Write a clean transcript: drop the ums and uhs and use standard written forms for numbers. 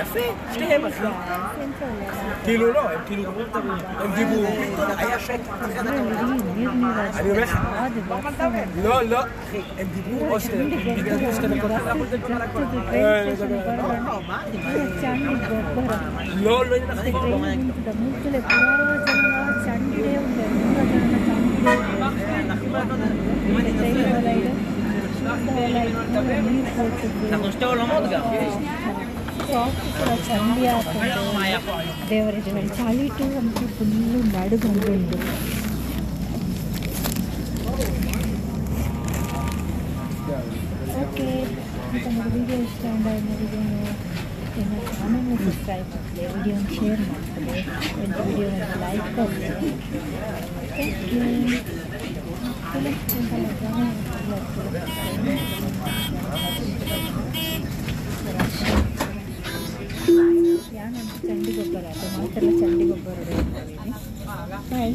יפה, שתיהם אחי. כאילו לא, הם כאילו, הם דיברו, פתאום היה שקט. אני אומר לך, לא, לא, אחי, הם דיברו או שתי דקות. לא, לא, אנחנו שתי עולמות גם. ಚಂಡಿ ದೇವರ ಚಾಲಿಟು ಅಂತೂ ಫುಲ್ಲು ನಡುಗೊಂಡು. ಓಕೆ, ವಿಡಿಯೋ ಇಷ್ಟ ವಿಡಿಯೋನು ಚಾನಲ್ನ ಸಬ್ಸ್ಕ್ರೈಬ್ ಮಾಡಲಿ, ವಿಡಿಯೋನ ಶೇರ್ ಮಾಡ್ಕೊಳ್ಳಿ, ಒಂದು ವಿಡಿಯೋನ ಲೈಕ್ ಕೊಡಿ. Thank you. ಯಾನಂತ ಚಂಡಿ ಗೊಬ್ಬರ ಅದು ಮಾತೆಲ್ಲ ಚಂಡಿ ಗೊಬ್ಬರ. ಬಾಯ್.